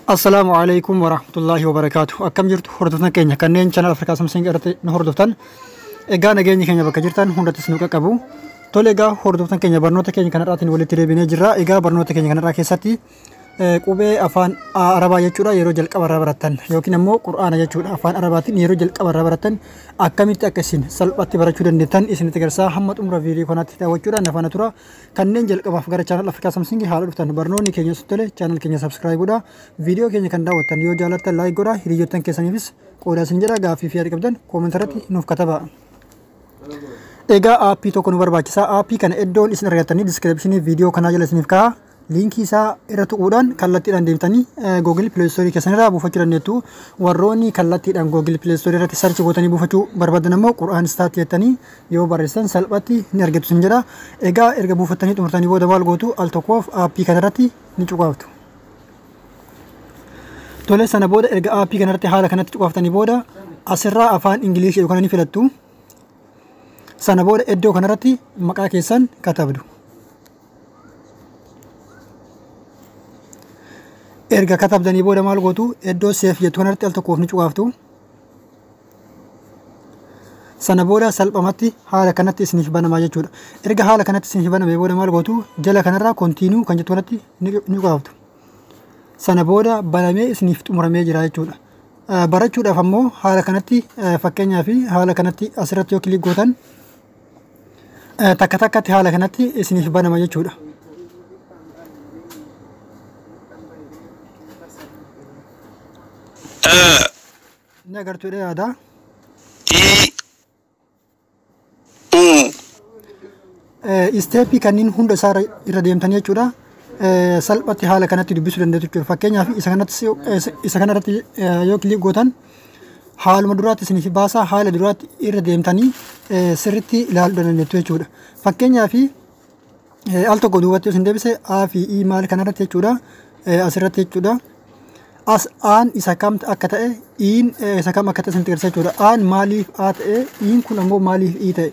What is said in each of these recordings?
Assalaamu alaikum warahmatullaahi wabarakaatu. Akkam jirtu hordoftoota keenya kanneen channel Afrikaa Samsung irratti nu hordoftan. Egaa nageenyi keenya bakka jirtan hundattis nu qaqqabu. Tole, egaa hordoftoota keenya, barnoota keenya kanarraatiin walitti deebinee jirra. Egaa barnoota keenya kanarraa keessatti qubee afaan Arabaa jechuudha yeroo jalqaba irraa barattan yookiin ammoo Qur'aana jechuudha afaan Arabaatiin yeroo jalqaba irraa barattan akkamitti akka isin salphatti barachuu dandeettan isinitti agarsiisa. Hamma xumura viidiyoo kanaatti daawwachuudhaan afaana tura. Kanneen jalqabaaf gara channel Afrikaa Samsung haala dhuftan, barnoonni keenya sitti tole channel keenya subscribe godhaa. Viidiyoo keenya kan daawwattan yoo jaallattan like godhaa, hiriyoottan keessaniifis qoodaa isin jedha. Gaaffii fi yaada qabdan comment irratti nuuf katabaa. Egaa aappii tokko nu barbaachisa. Aappii kana iddoon isin argattanii description viidiyoo kanaa jala isiniif kaa'a. Liinkii isaa irra tuquudhaan kallattiidhaan deemtanii Google Play Store keessan irraa buufachuu dandeettu. Warroonni kallattiidhaan Google Play Store irratti search gootanii buufachuu barbaadan ammoo Qur'aan Start jettanii yoo barreessan salphatti ni argattu isin jedha. Egaa erga buufattanii xumurtanii booda maal gootu? Al tokkoof aappii kanarratti ni cuqaaftu. Tole, sana booda erga aappii kanarratti haala kanatti cuqaaftanii booda asirraa afaan Ingilishii jedhu kana ni filattu. Sana booda iddoo kanarratti maqaa keessan katabdu. Erga katabdanii booda maal gootu? Iddoo save jettu kanarratti al tokkoof ni cuqaaftu. Sana booda salphumatti haala kanatti isiniif banamaa jechuudha. Erga haala kanatti isiniif banamee booda maal gootu? Jala kanarraa continue kan jettu kanatti ni cuqaaftu. Sana booda banamee isiniif xumuramee jira jechuudha. Barachuudhaaf ammoo haala kanatti, fakkeenyaaf haala kanatti asirratti yoo click gootan takka takkatti haala kanatti isiniif banama jechuudha. A Inni agartuudha yaada. I U Isteeppii kanneen hunda isaa irra deemtanii jechuudha. Salphatti haala kanatti dubbisuu dandeettu jechuudha. Fakkeenyaaf isa kanarratti yoo click gootan haaluma duraatti isiniif baasa, haala duraatti irra deemtanii sirriitti ilaaluu dandeettu jechuudha. Fakkeenyaaf al tokko duubatti isin deebise, A fi I maal kanarratti jechuudha. Asirratti jechuudha. As aan isa kam akka ta'e, Iin isa kam akka ta'e isinitti agarsiisa jechuudha. Aan maaliif A ta'e, Iin kun ammoo maaliif I ta'e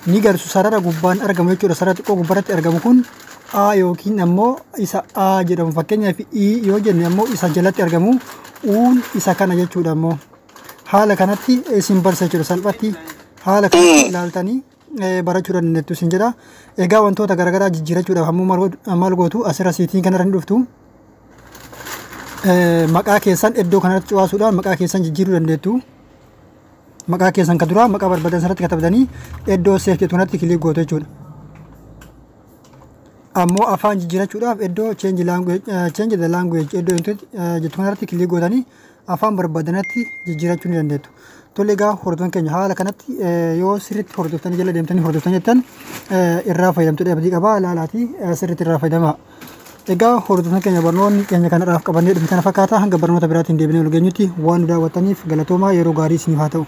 ni garsu. Sarara gubbaan argamu jechuudha. Sarara xiqqoo gubbaratti argamu kun A yookiin ammoo isa A jedhamu. Fakkeenyaaf I yoo jenne ammoo isa jalatti argamu, Uun isa kana jechuudha ammoo. Haala kanatti isin barsiisa jechuudha. Salphatti haala kanatti ilaaltanii barachuu dandeettu isin jedha. Egaa wantoota garaagaraa jijjiirachuudhaaf ammoo maal gootu? Asirra setting kanarra ni dhuftu. Maqaa keessan iddoo kanarratti cuqaasuudhaan maqaa keessan jijjiiruu dandeettu. Maqaa keessan kan duraa maqaa barbaadan sanatti katabdanii iddoo save jettu kanatti click gootu jechuudha. Ammoo afaan jijjiirachuudhaaf iddoo change language, change the language iddoo jettu kanarratti click gootanii afaan barbaadanatti jijjiirachuu ni dandeettu. Tole, egaa hordoftoonni keenya, haala kanatti yoo sirriitti hordoftanii jala deemtanii hordoftanii jettan irraa fayyadamtu abdii qabaa. Ilaalaatii sirriitti irraa fayyadamaa. Egaa hordoftoonni keenya, barnoonni keenya kanarraaf qabannee dhufe kana fakkaata. Hanga barnoota biraatiin deebinee ol geenyutti waan nu daawwattaniif galatoomaa, yeroo gaarii isiniif haa ta'u.